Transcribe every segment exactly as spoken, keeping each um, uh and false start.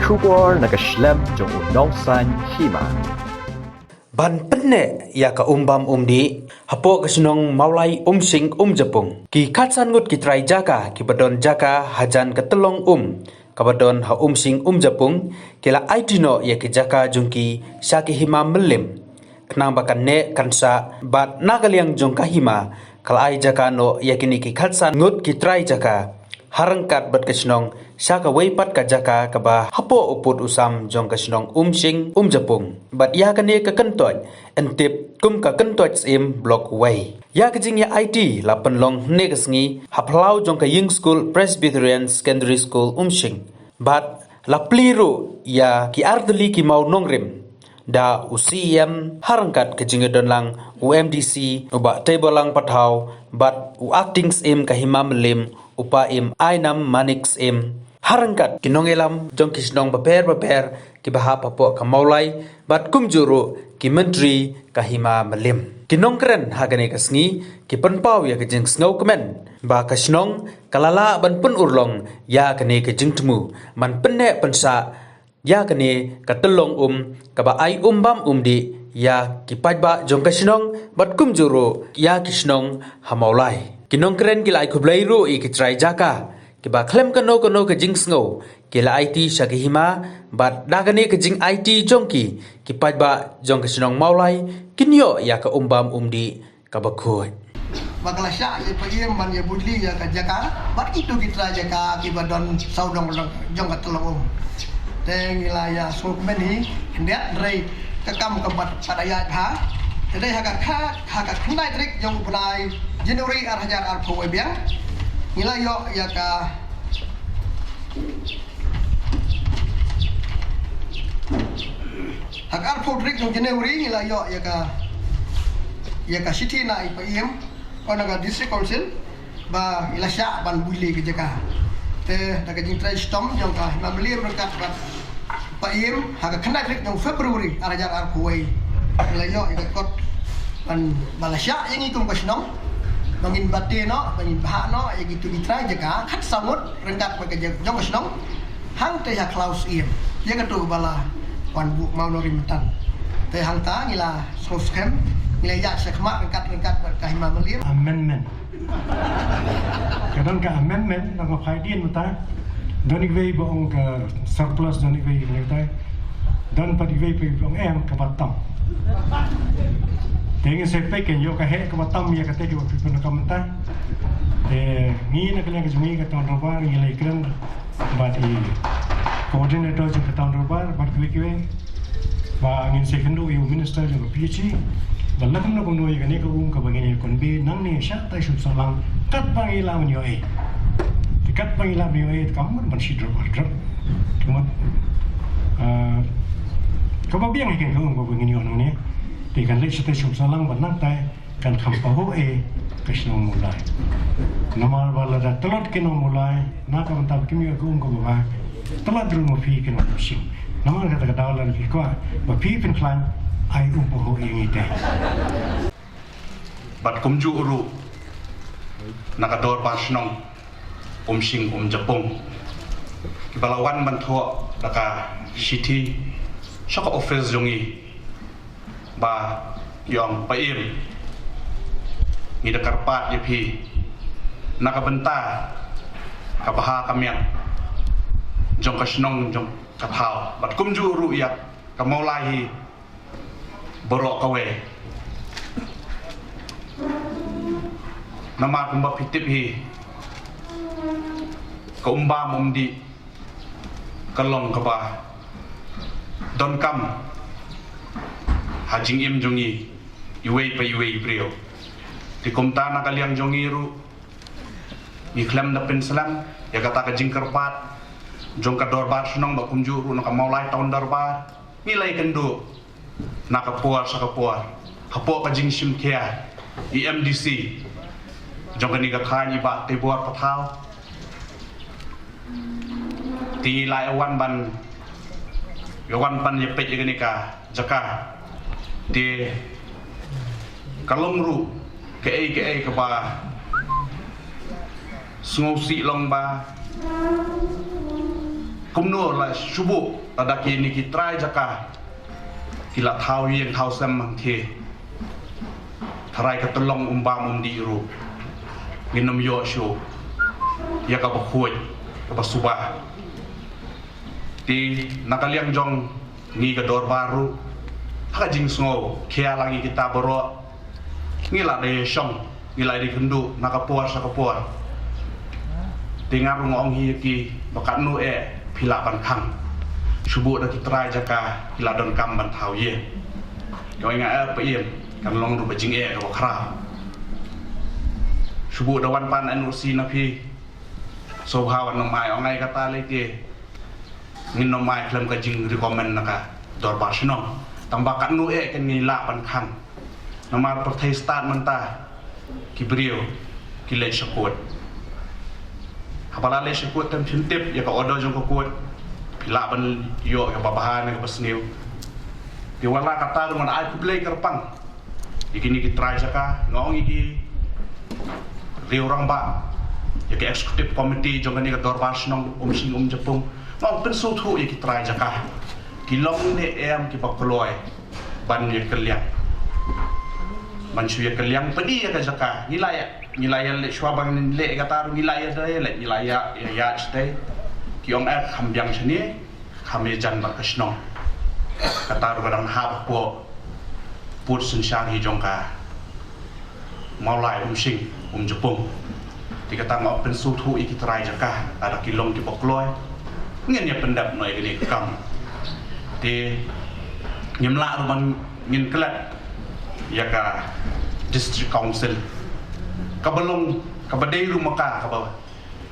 Khubor na ka shlem jong u nongsan hima. Ban pynneh ïa ka um bam um dih hapoh ka shnong Mawlai Umsing Umjapung, ki khatsan ngut ki trai jaka kiba don jaka hajan ka tyllong um kaba don ha Umsing Umjapung, ki la aiti noh ïa ki jaka jong ki sha ki hima Mylliem, khnang ba kan neh kan sah, bad na ka liang jong ka hima ka la ai jaka noh ïa kine ki khatsan ngut ki trai jaka ha ryngkat bad ka shnong sha kawei pat ka jaka kaba hapoh u pud u sam jong ka shnong Umsing Umjapung. Bad ïa kane ka kyntoit yn tip kum ka kyntoit Syiem Block wei. Ïa ka jingïa aiti la pynlong hynne ka sngi ha phyllaw jong ka Ïingskul Presbyterian Secondary School Umsing. Bad la plie ruh ïa ki artylli ki mawnongrim da u C E M ha ryngkat ka jingïadon lang u M D C, u Bah Teiborlang Pathaw, bad u Acting Syiem ka hima Mylliem, u Paiem Ainam Manik Syiem, ha ryngkat ki nongïalam jong ki shnong bapher bapher kiba hap hapoh ka Mawlai, bad kumjuh ruh ki myntri ka hima Mylliem. Ki nongkren ha kane ka sngi ki pynpaw ïa ka jingsngewkmen ba ka shnong ka la lah ban pynurlong ïa kane ka jingthmu ban pynneh pynsah ïa kane ka tyllong um kaba ai um bam um dih ïa ki paidbah jong ka shnong bad kumjuh ruh ïa ki shnong ha Mawlai. Ki nongkren ki la ai khublei ruh ïa ki trai jaka kiba khlem kano kano ka jingsngew ki la aiti sha ki hima, bad da kane ka jingaiti jong ki, ki paidbah jong ka shnong Mawlai kin ïoh ïa ka um bam um dih kaba khuid. Ba ka la shah ïa i Paiem ban ïa budli ïa ka jaka bad kito ki trai jaka kiba don sawdong jong ka tyllong um. Te ngi la ïa sngewkmen hi khyndiat, hynrei ka kam ka bad ka da ïaid bha. Te dei ha ka kha ha ka khyndai tarik jong u bnai January ar hajar arphew wei biang, ngi la ïoh ïa ka ha ka arphew tarik jong January ngi la ïoh ïa ka ïa ka shithi na i Paiem, na ka District Council, ba ngi la shah ban budli ka jaka. Te da ka jingtrei shitom jong ka hima Mylliem ryngkat bad Paiem, ha ka khyndai tarik jong February ar hajar arphew wei, ngi la ïoh ïa ka kot ban ba la shah ïa ngi kum ka shnong ba ngin bate noh, ba ngin bhah noh ïa kito ki trai jaka khatsaw ngut ryngkat bad ka jong ka shnong hangtei ha khlaw Syiem. Ïa kato ba la wan buh mawnongrim mynta. Te hangta ngi la sngewskhem, ngi la ïaid shakhmat ryngkat ryngkat bad ka hima Mylliem. Amendment. Ka don ka amendment na ka phaidien mynta. Don iwei ba ong ka surplus, don iwei ba ong ka, don pat iwei ba ong em kaba tam. Te ngin sa peit kan ïoh ka heh kaba tam ïa kata kaba phi pyndonkam mynta. Te ngi na ka liang ka jong ngi ka Town Dorbar ngi la ïakren bad i coordinator jong ka Town Dorbar bad kiwei kiwei. Ba ngin sa ïakynduh ïa u minister jong ka P H E ba lada kumno kumno ïa kane ka um kaba ngin ïa convey nangne shatai sha Umsahlang katba ngi lah ban ïoh ei. Te katba ngi lah ban ïoh ei te kam mut ban shi drop ar drop. Te mut, ah, kaba biang hi ka um kaba ngin ïoh nangne. Te kan leit shatai sha Umsahlang bad nangtai kan kham pahuh ei ka shnong Mawlai. Namar ba lada tlot ki nong Mawlai na ka bynta ba kim ïoh ka um kaba bha, tlot ruh ma phi ki nong Umsing. Namar kata ka daw lada phi kwah ba phi phin khlaiñ, ai um pahuh ei ngi te. Bad kumjuh ruh na ka dorbar shnong Umsing Umjapung kiba la wan ban thoh da ka shithi sha ka office jong ngi. Ba ïong Paiem, ngi da kyrpad ïa phi na ka bynta ka bha ka miat jong ka shnong jong ka thaw bad kumjuh ruh ïa ka Mawlai hi baroh kawei. Namar kumba phi tip hi ka um bam um dih ka long kaba donkam ha jingim jong ngi iwei pa iwei i briew. Te kumta na ka liang jong ngi ruh ngi khlem da pynslem ïa kata ka jingkyrpad jong ka dorbar shnong bad kumjuh ruh na ka Mawlai Town Dorbar. Ngi la ïakynduh na ka por sha ka por hapoh ka jingshim khia i M D C jong kane ka thaiñ i Bah Teibor Pathaw. Te ngi la ïa wan ban ïa wan ban ïa peit ïa kane ka jaka. Te ka long ruh kaei kaei kaba sngewsih long ba Kumno la shu buh, lada kine ki trai jaka ki la thaw ïing thaw sem hangthie, tharai ka tyllong um bam um dih ruh, ngin ym ïoh shuh ïa kaba khuid, kaba suba. Te na ka liang jong ngi ka dorbar ruh, ha ka jingsngew khia la ngi kita baroh, ngi la dei shong, ngi la dei kynduh na ka por sha ka por. Te nga ruh nga ong hi ïa ki ba katno eh phi lah ban khang. Shu buh da ki trai jaka ki la donkam ban thaw ïing. Ïa nga eh pa im, kan long ruh ba jingeh kaba khraw. Shu buh da wan pan N O C na phi, sngewbha wan nym ai, ong ai kata lei te ngin nym ai khlem ka jingrecommend na ka dorbar shnong. Tang ba katno eh kan ngi lah ban khang. Namar pyrthei stad mynta ki briew ki leit sha kot. Haba la leit sha kot te phim tip ïa ka order jong ka kot, phi lah ban ïoh ïa kaba bha ne kaba sniew. Te wat la kata ruh ngan ai khublei kyrpang ïa kine ki trai jaka, nga ong ïa ki riew rangbah, ïa ka executive committee jong kane ka dorbar shnong Umshing Umjapung, nga ong pynsngewthuh ïa ki trai jaka. Ki long ne em kiba kloi ban ïa kylliang, ban shu ïa kylliang, pynïaid ïa ka jaka. Ngi la ïa, ngi la ïa leh shuwa ban leh kata ruh, ngi la ïa dei leh, ngi la ïa, ïa, ïa sdei. Ki ong eh kham biang shane, kham ïajan bad ka shnong. Kata ruh ka dang hap hapoh pud synshar hi jong ka Mawlai Umshing Umjapung. Te kata nga pynsngewthuh ïa ki trai jaka, lada ki long kiba kloi, ngin ïa pyndep noh ïa kane ka kam. Te ngim lah ruh ban ngin klet ïa ka District Council, kaba long, kaba dei ruh ma ka kaba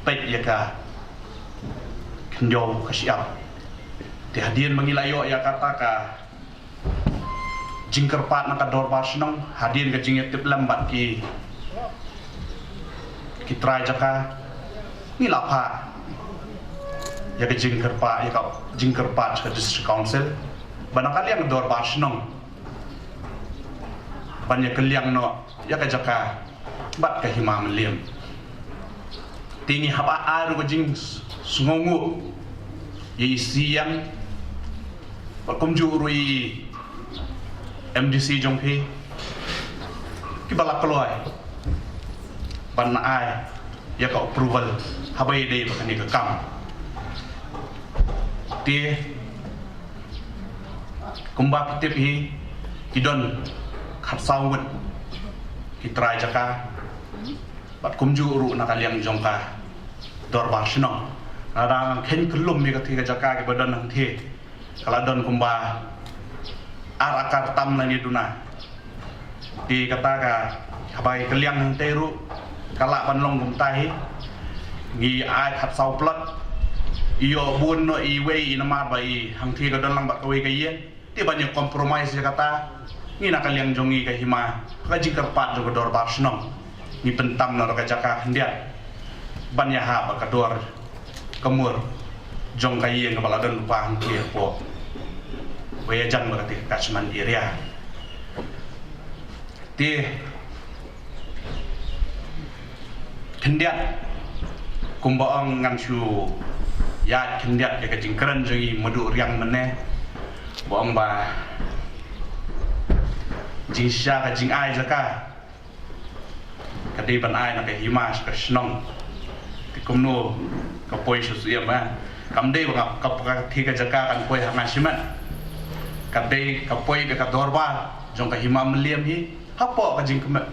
peit ïa ka khyndiat ka shyiap. Te hadien ba ngi la ïoh ïa kata ka jingkyrpad na ka dorbar shnong, hadien ka jingïatiplem bad ki, ki trai jaka, ngi la phah ïa ka jingkyrpad, ïa ka jingkyrpad ka District Council, ba na ka liang ka dorbar shnong ban ïa kylliang noh ïa ka jaka bad ka hima Mylliem. Te ngi hap ai ruh ka jingsngewnguh ïa i C E M, bad kumjuh ruh i M D C jong phi, kiba la kloi ban ai ïa ka approval haba ïadei bad kane ka kam. Te kumba phi tip hi, ki don khatsaw ngut ki trai jaka, bad kumjuh ruh na ka liang jong ka dorbar shnong. Nga dang kheiñ kyllum ïa kata ka jaka kiba don hangthie, ka la don kumba ar akar tam lane duna. Te kata ka, haba ïa kylliang hangtei ruh, ka lah ban long kumta hi. Ngi ai khatsaw plot, ïoh bun noh iwei i namar ba i hangthie ka don lang bad kawei ka ïing. Te ban ïa compromise ïa kata, ngi na ka liang jong ngi ka hima, ka jingkyrpad jong ka dorbar shnong, ngi pyntam noh ka jaka khyndiat ban ïahap bad ka dor ka mur jong ka ïing kaba la don lypa hangthie hapoh, ba ïajan bad kata ka catchment area. Te khyndiat, kumba ong, ngan shu ïaid khyndiat ïa ka jingkren jong i Maduh Riang mynne, ba ong ba jingshisha ka jingai jaka ka dei ban ai na ka hima sha ka shnong. Te kumno ka poi sha suiñ ba, kam dei ba nga ka, ka, ka, ka jaka kan poi ha nga shimet. Ka dei ka poi ka, ka dorbar jong ka hima Mylliem hi, hapoh ka jingkhmih,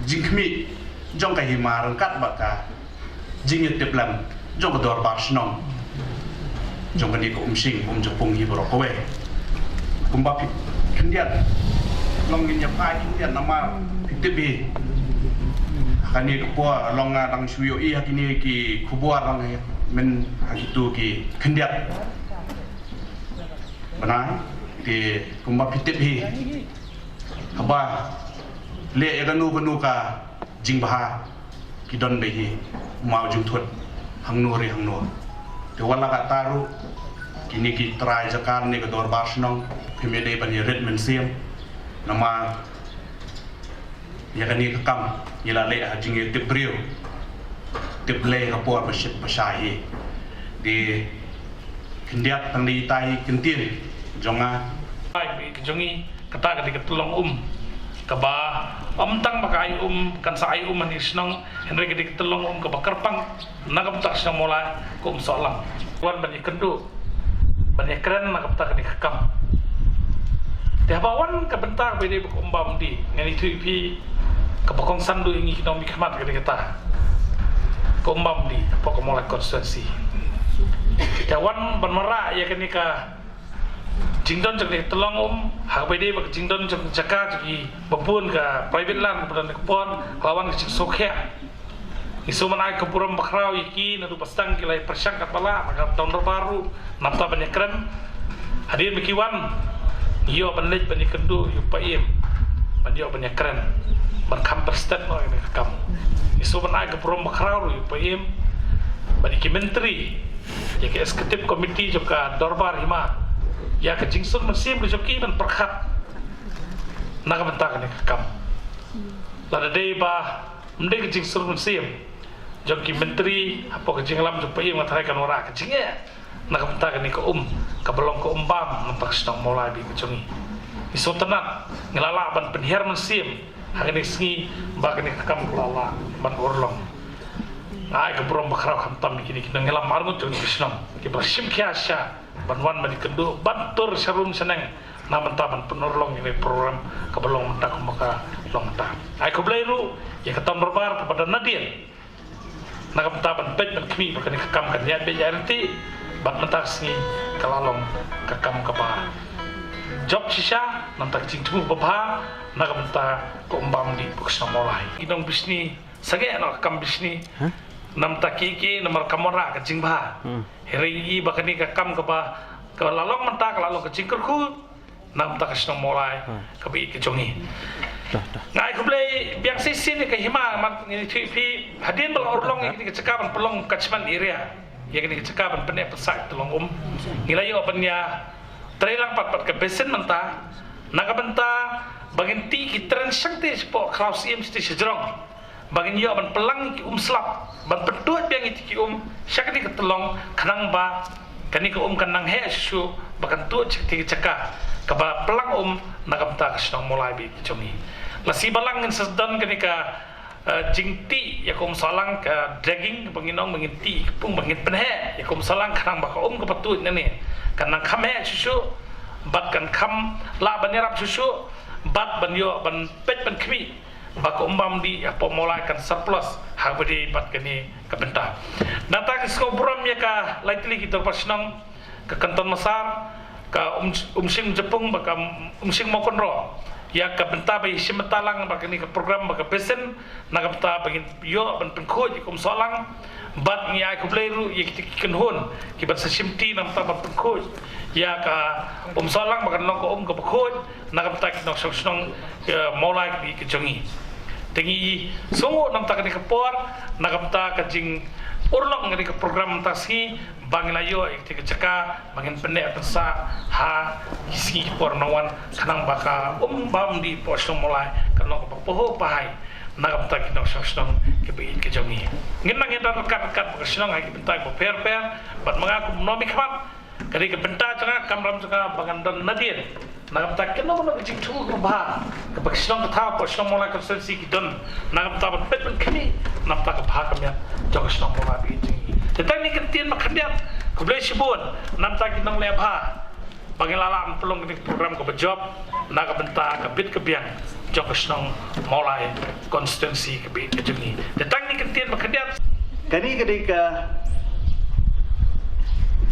jingkhmih jong ka hima ryngkat bad ka jingïatiplem jong ka dorbar shnong jong kane ka Umshing Umjapung hi baroh kawei. Kumba phi khyndiat, long ngin ïa phai khyndiat namar phi tip hi, kane ka por long nga dang shu ïohi ha kine ki khubor dang hi, men ha kitu ki khyndiat. Bnai, te kumba phi tip hi, haba leh ïa kano kano ka jingbha, ki don beit hi, maw jingthut hangno re hangno. Te wat la katta ruh, kine ki trai jaka ne ka dorbar shnong, phim ïadei ban ïarit mynsiem namar ïa kane ka kam ngi la leh ha jingïatip briew, tip Blei ha ka por ba shit ba shai hi. Te Khyndiat tang dei itai i kyntien jong nga. Ai, ka jong ngi, kata ka dei ka tyllong um. Kaba ym tang ba ka ai um, kan sa ai um ha kane ka shnong, hynrei ka dei ka tyllong um kaba kyrpang na ka bynta ka shnong Mawlai, ka um Sohlang. Wan ban ïakynduh, ban ïakren na ka bynta kane ka kam. Te haba wan ka bynta kaba ïadei bad ka um bam um dih, ngan ïathuh ïa phi kaba kongsan duh ïa ngi ki nongmihkhmat ka dei kata. Ka um bam um dih hapoh ka Mawlai constituency. Te wan ban wanrah ïa kane ka jingdon jong kane ka tyllong um, ha kaba ïadei bad ka jingdon jong ka jaka jong kiba bun, ka private land kaba don ha ka por, ka la wan ka jingsngewkhia. Ngi sngewbha ban ai ka burom bakhraw ïa ki naduh ba sdang ki la ïa pyrshang katba lah, na ka Town Dorbar ruh, na ka bynta ban ïakren. Hadien ba ki wan, ngi ïoh ban leit ban ïakynduh ïa u Paiem, ban ïoh ban ïakren, ban kham pynstet noh ïa kane ka kam. Ngi sngewbha ban ai ka burom bakhraw ruh ïa u Paiem bad ïa ki myntri, ïa ka executive committee jong ka Dorbar Hima, ïa ka jingsuk mynsiem ka jong ki ban pyrkhat na ka bynta kane ka kam. Lada dei ba ym dei ka jingsuk mynsiem jong ki myntri hapoh ka jingïalam jong u Paiem, nga tharai kan wanrah ka jingeh na ka bynta kane ka um, kaba long ka um bam na ka bynta ka shnong Mawlai bad ka jong ngi. Ngi sngewtynnat, ngi la lah ban pynhiar mynsiem ha kane ka sngi ba kane ka kam ka la lah ban urlong. Nga ai ka burom bakhraw khamtam ïa kine ki nongïalam arngut jong kane ka shnong kiba la shim khia shisha ban wan ban ïakynduh, ban tur sha rum sha neng, na ka bynta ban pynurlong ïa kane ka program kaba long mynta kumba ka long mynta. Ai khublei ruh ïa ka Town Dorbar kaba don nadien, na ka bynta ban peit ban khmih ba kane ka kam kan ïaid beit ïaid ryntih, bad mynta ka sngi ka la long ka kam kaba jop shisha, na ka bynta ka jingthmu babha na ka bynta ka um bam um dih hapoh ka shnong Mawlai. Ki nongbishni sangeh noh ka kam bishni. Hah? Na ka bynta kiei kiei namar kam wanrah ka jingbha. Hmm. Hynrei ngi i ba kane ka kam kaba, ka la long mynta ka la long ka jingkyrkhu na ka bynta ka shnong Mawlai, hmm, kaba ïeit ka jong ngi. Dah, dah. Nga ai khublei biang shisien ïa ka Hima, mat ngi ïathuh ïa phi, hadien ba la urlong ïa kane ka jaka ban pynlong catchment area, ïa kane ka jaka ban pynneh pynsah ïa ka tyllong um, ngi la ïoh ban ïa trei lang pat bad ka basin mynta na ka bynta ba ngin tih ki trench shangtei shapoh Khlaw Syiem shatei shajrong, ba ngin ïoh ban pynlang ki um slap ban pyntuid biang ïa ki um sha kane ka tyllong, khnang ba kane ka um kan nang heh shuh shuh ba kan tuid sha kane ka jaka kaba pynlang um na ka bynta ka shnong Mawlai bad ka jong ngi. Lashai ba lang ngin sa don kane ka, eh, jingtih ïa ka um Sohlang, ka dragging, ba ngin ong ba ngin tih ka pung ba ngin pynheh ïa ka um Sohlang, khnang ba ka um kaba tuid nangne kan nang kham heh shuh shuh bad kan kham lah ban ïarap shuh shuh bad ban ïoh ban peit ban khmih ba ka um bam um dih hapoh Mawlai kan surplus ha kaba ïadei bad kane ka bynta. Nangta ngi sngewburom ïa ka lai tylli ki dorbar shnong, ka Kynton Massar, ka Um, Umshing Japung bad ka Umshing Mawkynroh, ïa ka bynta ba ïashim bynta lang bad kane ka program bad ka basin, na ka bynta ba ngin ïoh ban pynkhuid ïa ka um Sohlang. Bad ngi ai khublei ruh ïa kita ki kynhun kiban sa shimti na ka bynta ban pynkhuid ïa ka um Sohlang ba kan long ka um kaba khuid na ka bynta ki nongshong shnong, eh, Mawlai kaba ïeit ka jong ngi. Te ngi sngewnguh na ka bynta kane ka por, na ka bynta ka jingurlong kane ka program mynta ka sngi, ba ngi la ïoh ïa kata ka jaka ba ngin pynneh pynsah ha ki sngi ki por nongwan, khnang ba ka um bam um dih hapoh shnong Mawlai kan long kaba pahuh pahai na ka bynta ki nongshong shnong kiba ïeit ka jong ngi. Ngin nang ïada ryngkat ryngkat bad ka shnong ha ki bynta kiba pher pher, bad ma nga kum u nongmihkhmat, ka dei ka bynta jong nga, ka kamram jong nga ba ngan don nadien na ka bynta kano kano ka jingthmu kaba bha kaba ka shnong ka thaw, ka shnong Mawlai constituency ki don, na ka bynta ban peit ban khmih na ka bynta ka bha ka miat jong ka shnong Mawlai ba ïeit jong ngi. Te tang kine ki kyntien ba khyndiat, khublei shibun na ka bynta ki nongleh bha ba ngi la lah ban pynlong kane ka program kaba jop na ka bynta ka bit ka biang jong ka shnong Mawlai constituency kaba ïeit ka jong ngi. Te tang kine ki kyntien ba khyndiat. Kane ka dei ka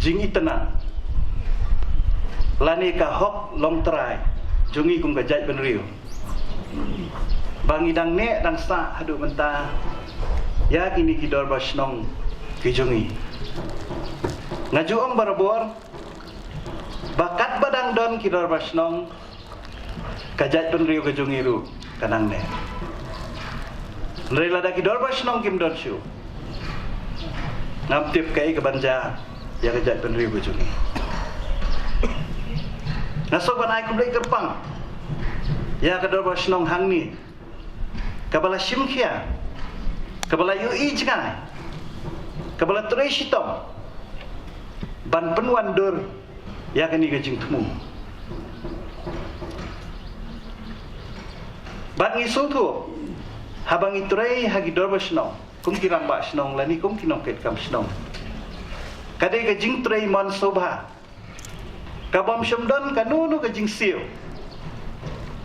jingitynnad lane ka hok longtrai jong ngi kum ka jaitbynriew, ba ngi dang neh dang sah haduh mynta ïa kine ki dorbar shnong ki jong ngi. Nga ju ong barabor ba katba dang don ki dorbar shnong, ka jaitbynriew ka jong ngi ruh ka nang neh. Hynrei lada ki dorbar shnong kim don shuh, ngam tip kaei kaban jia ïa ka jaitbynriew ka jong ngi. Nga sngewbha ban ai khublei kyrpang ïa ka dorbar shnong hangne, kaba la shim khia, kaba la ïohi jngai, kaba la trei shitom ban pynwandur ïa kane ka jingthmu. Bad ngi sngewthuh, haba ngi trei ha ki dorbar shnong, kum ki rangbah shnong lane kum ki nongtrei kam shnong, ka dei ka jingtrei mon sngewbha, ka bym shym don kano kano ka jingsiew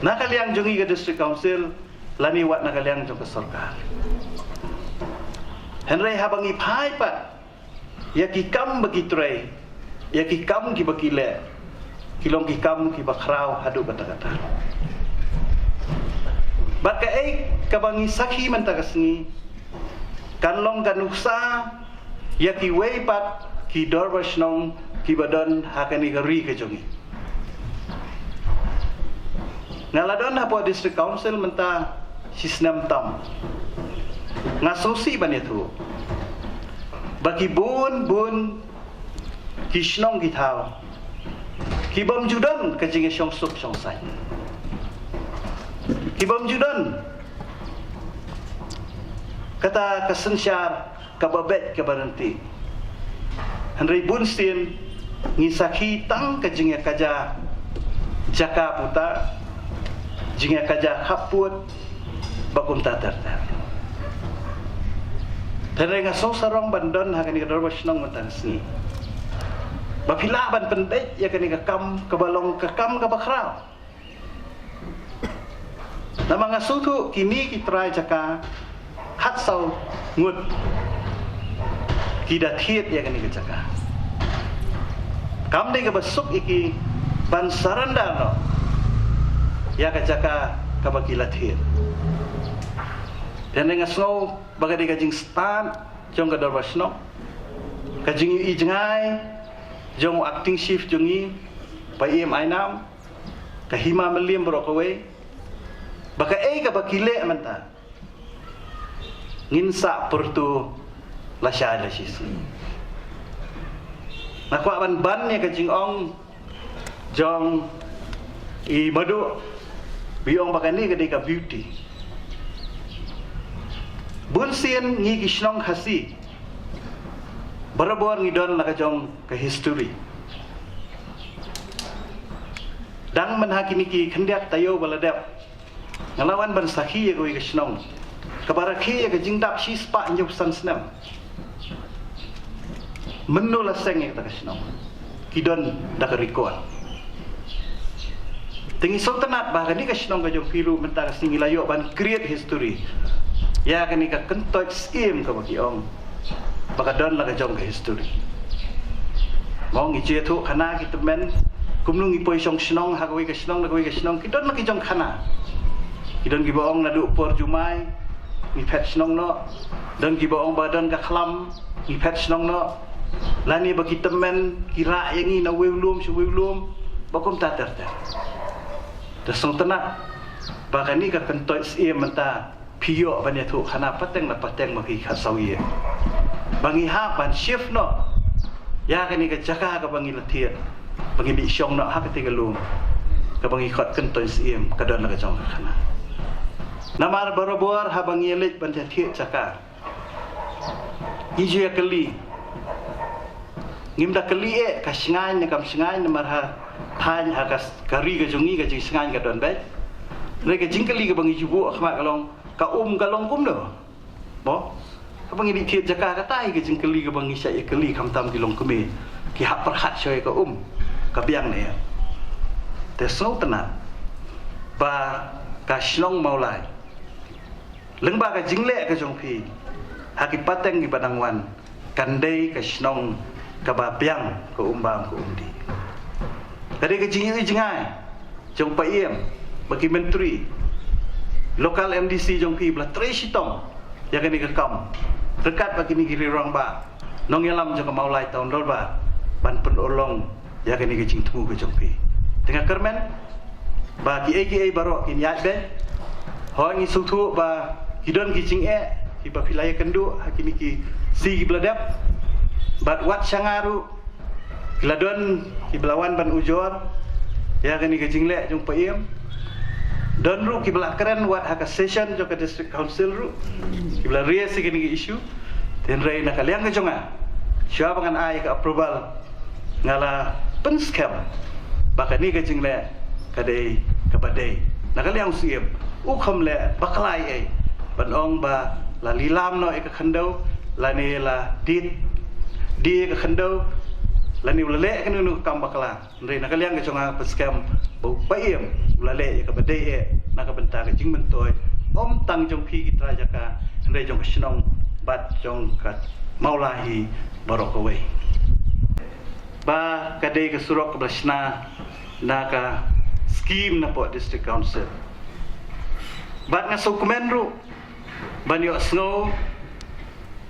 na ka liang jong ngi ka District Council lane wat na ka liang jong ka sorkar. Hynrei haba ngi phai pat ïa ki kam ba ki trei, ïa ki kam kiba ki leh, ki long ki kam kiba khraw haduh katta katta. Bad kaei kaba ngi sakhi mynta ka sngi kan long ka nuksa ïa kiwei pat ki dorbar shnong kiba don ha kane ka ri ka jong ngi. Nga la don hapoh District Council mynta shi snem tam. Nga sngewsih ban ïathuh ba ki bun bun ki shnong ki thaw ki bym ju don ka jingïashong suk shong saiñ, ki bym ju don kata ka synshar kaba beit kaba ryntih. Hynrei bun sien ngi sakhi tang ka jingïakajia jaka puta, jingïakajia khappud, ba kumta ter ter. Hynrei nga sngewsarong ban don ha kane ka dorbar shnong mynta ka sngi ba phi lah ban pynbeit ïa kane ka kam kaba long ka kam kaba khraw. Namar nga sngewthuh kine ki trai jaka khatsaw ngut ki da thied ïa kane ka jaka. Kam dei kaba suk ïa ki ban surrender noh ïa ka jaka kaba ki la thied. Te nga sngew ba ka dei ka jingstad jong ka dorbar shnong, ka jingïohi jngai jong u acting chief jong ngi, Bah Im Ainam, ka hima mylliem baroh kawei, ba kaei kaba ki leh mynta ngin sa pyrto lashai lashisngi. Nga kwah ban ban ïa ka jingong jong i Madu, ba ong ba kane ka dei ka beauty. Bun sien ngi ki shnong Khasi barabor ngi don la ka jong ka history. Dang mynha kine ki khyndiat taïew ba la dep, nga la wan ban sakhi ïa kawei ka shnong kaba rakhe ïa ka jingdap shispah hynñiewphew san snem. Mynno la seng ïa kata ka shnong, ki don da ka record. Te ngi sngewtynnat ba kane ka shnong ka jong phi ruh mynta ka sngi ngi la ïoh ban create history ïa kane ka kyntoit syiem kaba ki ong ba ka don la ka jong ka history. Mo, ngi ju ïathuh khana ki tymmen, kumno ngi poi shong shnong ha kawei ka shnong na kawei ka shnong, ki don la ki jong khana. Ki don kiba ong naduh por jumai ngi phet shnong noh, don kiba ong ba don ka khlam ngi phet shnong noh, lane ba ki tymmen ki rah ïa ngi na wei u lum sha wei u lum, ba kumta ter ter. Te sngewtynnat ba kane ka kyntoit syiem mynta phi ïoh ban ïathuh khana pateng la pateng ma ki khatsaw ïing, ba ngi hap ban shift noh ïa kane ka jaka kaba ngi la thied, ba ngi bishong noh ha kata ka lum kaba ngi khot kyntoit syiem, ka don la ka jong ka khana. Namar barabor haba ngi leit ban thied jaka, ngi ju ïa kylli. Ngim da kylli eh ka shngaiñ ne kam shngaiñ, namar ha thaiñ ha ka, ka ri ka jong ngi ka jingshngaiñ ka don beit. Hynrei ka jingkylli kaba ngi ju buh ha khmat ka long, ka um ka long kumno? Mo? Kaba ngi dei thied jaka, kata hi ka jingkylli kaba ngi shait ïa kylli, khamtam ki longkmie ki hap pyrkhat shuh ïa ka um ka biang ne em. Te sngewtynnat ba ka shnong Mawlai, lyngba ka jingleh ka jong phi ha ki pateng kiba dang wan, kan dei ka shnong kaba biang ka um bam ka um dih. Ka dei ka jingïohi jngai jong Bah Im, ba ki myntri, local M D C jong phi ba la trei shitom ïa kane ka kam ryngkat ba kine ki rangbah nongïalam jong ka Mawlai Town Dorbar ban pynurlong ïa kane ka jingthmu ka jong phi. Te nga kyrmen ba kiei kiei baroh kin ïaid beit. Hooid, ngi sngewthuh ba ki don ki jingeh kiba phi la ïakynduh ha kine ki sngi kiba la dep. Bad wat sha nga ruh ki la don kiba la wan ban ujor ïa kane ka jingleh jong Bah Im. Don ruh kiba la kren wat ha ka session jong ka District Council ruh, kiba la raise ïa kane ka issue. Hynrei na ka liang ka jong nga, shuwa ba ngan ai ka approval, Nga la pynskhem ba kane ka jingleh ka dei kaba dei. Na ka liang u Syiem u kham leh bakla ei ei ban ong ba la lilam noh ïa ka khyndew lane la dit die ïa ka khyndew lane u la leh kano kano ka kam bakla. Hynrei na ka liang ka jong nga pynskhem ba u Paiem u la leh ïa kaba dei eh na ka bynta ka jingmyntoi ym tang jong phi ki trai jaka hynrei jong ka shnong bad jong ka Mawlai hi baroh kawei. Ba ka dei ka surok kaba la shna na ka skim na poh District Council. Bad nga sngewkmen ruh ban ïohsngew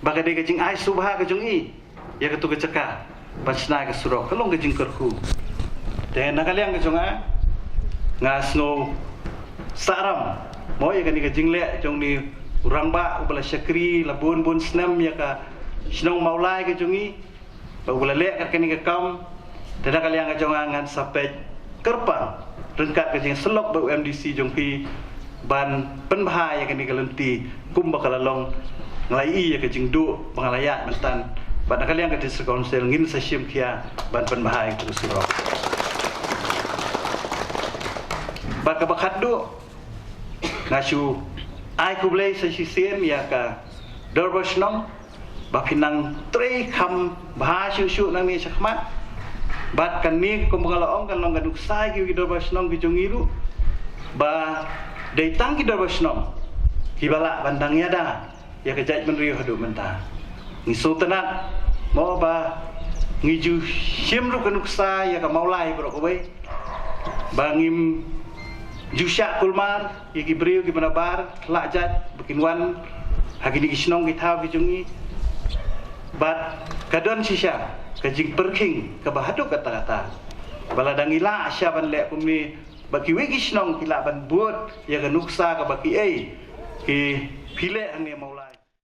ba ka dei ka jingai sngewbha ka jong i ïa katu ka jaka ban shna ka surok ka long ka jingkyrkhu. Te na ka liang ka jong nga nga sngew sahram mo ïa kane ka jingleh jong une u rangbah uba la shakri la bun bun snem ïa ka shnong Mawlai ka jong i. Ba u la leh kat kane ka kam. Te na ka liang ka jong nga ngan sa peit kyrpang ryngkat ka jingsyllok bad u M D C jong phi ban pynbha ïa kane ka lynti kumba ka la long. Nga la ïohi ïa ka jingduh ba nga la ïaid mynta bad na ka liang ka District Council ngin sa shim khia ban pynbha ïa ka surok. Bad kaba khatduh nga shu ai khublei sa shisien ïa ka Dorbar Shnong ba phi nang trei kham bha shuh shuh nangne shakhmat. Bad kane kumba nga la ong kan long ka nuksa ïa ki Dorbar Shnong ki jong ngi ruh ba dei tang ki Dorbar Shnong kiba lah ban dang ïada ïa ka jaitbynriew haduh mynta. Ngi sngewtynnat mo ba ngi ju shim ruh ka nuksa ïa ka Mawlai baroh kawei. Ba ngim ju shah kulmar ïa ki briew kiba nabar la jait ba kin wan ha kine ki shnong ki thaw ki jong ngi. Bad ka don shisha ka jingpyrkhing kaba haduh katta katta ba lada ngi lah sha ban leh kumne ba kiwei ki shnong ki lah ban bud ïa ka nuksa kaba kiei ki phi leh hangne Mawlai.